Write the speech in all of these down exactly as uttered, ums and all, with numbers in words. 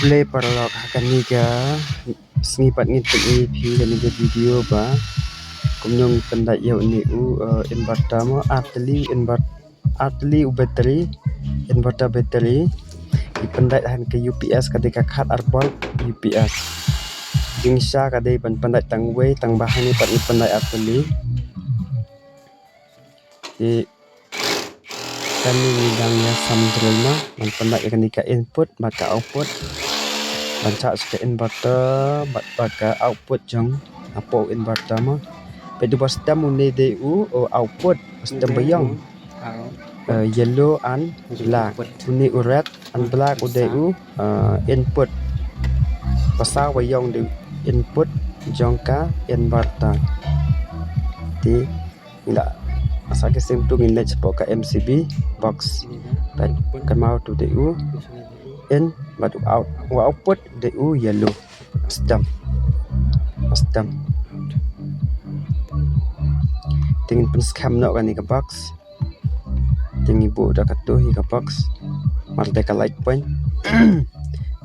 Khublei paralok, ha kane ka sngi pat ngin pyni ïa phi kane ka video ba kumno ngin pyndait ïa une u, eh, inverter mo, artylli inver-, artylli u battery, inverter battery. Ngi pyndait ha kane ka U P S, ka dei ka khat ar volt U P S. Jingshisha ka dei ban pyndait tang uwei, tang ba hangne pat ngi pyndait artylli. Te kane ngi dang ïa sam drill mo, ban pyndait ïa kane ka input bad ka output, ban shah sha ka inverter bad, bad ka output jong napoh inverter mo. Peit uba stem une dei u, u output, stem ba ïong, eh, yellow and black. Une u red and black u dei u, eh, input. Ba saw ba ïong dei u input jong ka inverter. Te ngi la, sa ki stem tu ngin leit shapoh ka M C B box. Peit, kynmaw utu dei u in bad u out, u output dei u yellow. Stem. Stem. Te ngin pynskhem noh kane ka box. Te ngi buh da katu hi ka box. Mar dei ka light point.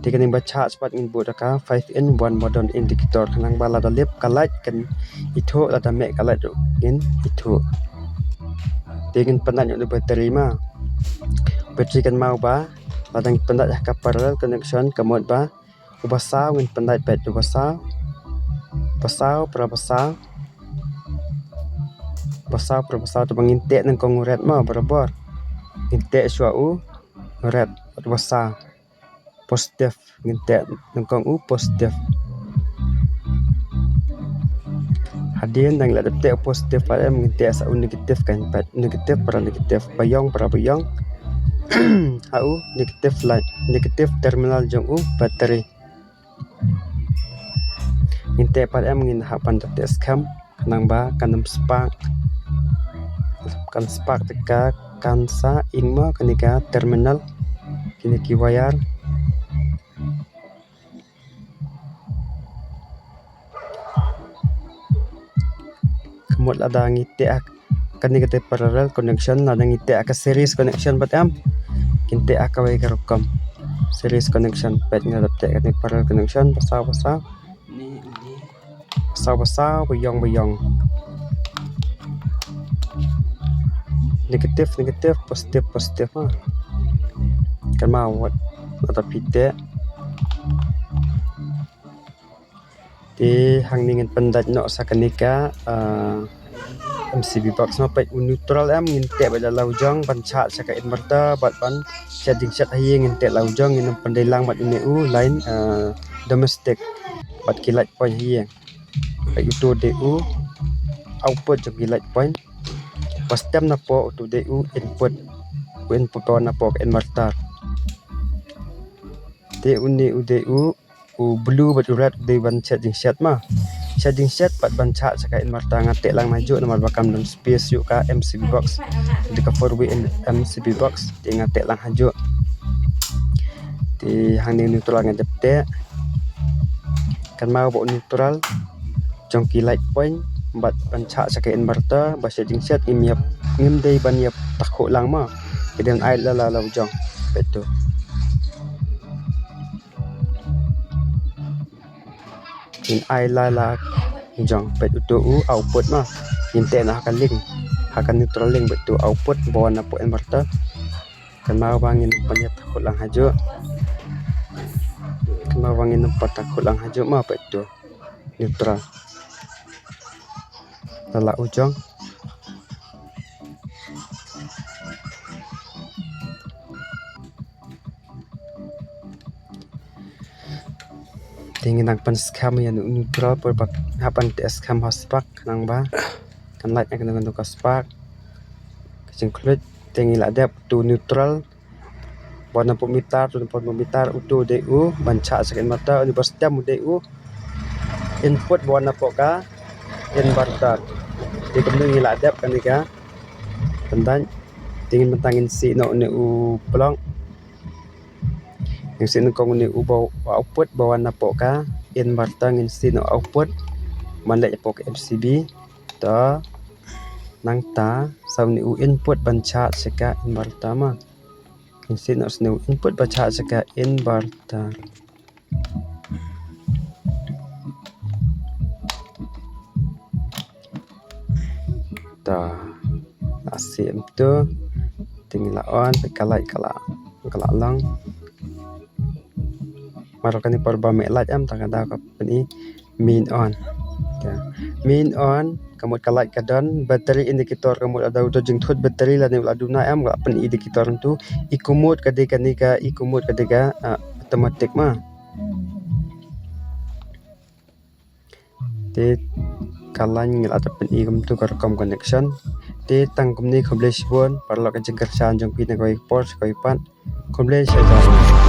Te kane ba charge pat ngin buh da ka five in one modern indicator. Khnang ba lada lip ka light kan ithuh, lada meh ka light ruh ngin ithuh. Te ngin pyndait noh da battery mo. Battery kynmaw ba lada ngin pyndait ha ka parallel connection ka mut ba uba saw ngin pyndait, peit uba saw. Ba saw, para ba saw. Ba saw, para ba saw, te ba ngin teh nyngkong u red mo, barabor. Ngin teh shuwa u red, uba saw. Positive, ngin teh nyngkong u positive. Hadien dang la dep teh u positive pat em, ngin teh sa u negative kan, peit negative para negative, ba ïong para ba ïong. Ha u negative light, negative terminal jong u battery. Ngin teh pat em, ngin hap ban teh skhem khnang ba kan ym spark. Kan spark te ka kan sa ing mo kane ka terminal, kine ki wire. Ka mut lada ngi teh ha kane ka dei parallel connection, lada ngi teh ha ka series connection pat em, kin teh ha kawei ka rukom. Series connection, peit ngi la dep teh kane parallel connection, ba saw ba saw. Ba saw ba saw, ba ïong ba ïong. Negative negative, positive positive ha. Kynmaw wat, wat phi teh. Te hangne ngin pyndait noh sa kane ka, ah, M C B box mo, peit u neutral em, ngin teh beit la u jong ban shah sha ka inverter bad ban shet jingshet ha ïing, ngin teh la u jong, ngin ym pyndait lang bad une u line, ah, domestic bad ki light point ha ïing. Peit utu dei u output jong ki light point. Ba stem napoh utu dei u input. U input power napoh ka inverter. Te une u dei u, u blue bad u red u dei ban shet jingshet mo. Shet jingshet bad ban shah sha ka inverter, nga teh lang najuh namar ba kam don space shuh ka M C B box. Dei ka four way M-, M C B box, te nga teh lang hajuh. Te hangne neutral nga dep teh. Kynmaw ba u neutral jong ki light point bad ban shah sha ka inverter, ba shet jingshet ngim ïa, ngim dei ban ïa takhuh lang mo. Ki dei ban ai la la la u jong. Peit utu. Ngin ai la la u jong, peit utu u output mo. Ngin teh noh ha ka link, ha ka neutral link, peit utu output ba wan napoh inverter. Kynmaw ba ngin ym pat ïa takhuh lang hajuh. Kynmaw ba ngin ym pat takhuh lang hajuh mo, peit utu neutral. La la u jong. Te ngin nang pynskhem ïa u neutral por ba hap ban teh skhem ha spark khnang ba kan lait ïa kano kano ka spark ka jingkhluit. Te ngi la dep utu neutral. Ba wan napoh meter, utu napoh meter, utu dei u ban shah sha ka inverter, uba stem u dei u input ba wan napoh ka inverter. Te kumno ngi la dep kane ka pyndait. Te ngin mynta ngin siew noh une u plug. Ngin siew nyngkong une u ba output ba wan napoh ka inverter, ngin siew noh output ban leit hapoh ka M C B. To nangta sa une u input ban shah sha ka inverter mo. Ngin siew noh une u input ban shah sha ka inverter. Ta la sim tu ting la on ka light ka la ka la long. Mar kane por ba me light em ta ka da ka pyni main on. Ta main on ka mut ka light ka don, battery indicator ka mut ada uto jingthut battery lane la duna em ka la pyni indicator tu. Eco mode ka dei kane ka eco mode ka dei ka ah, automatic ma. Te ka line ngi la dep pyni kumtu ka rukom connection. Te tang kumne khublei shibun paralok ka jingkyrshan jong phi na kawei ka por sha kawei pat. Khublei shibun.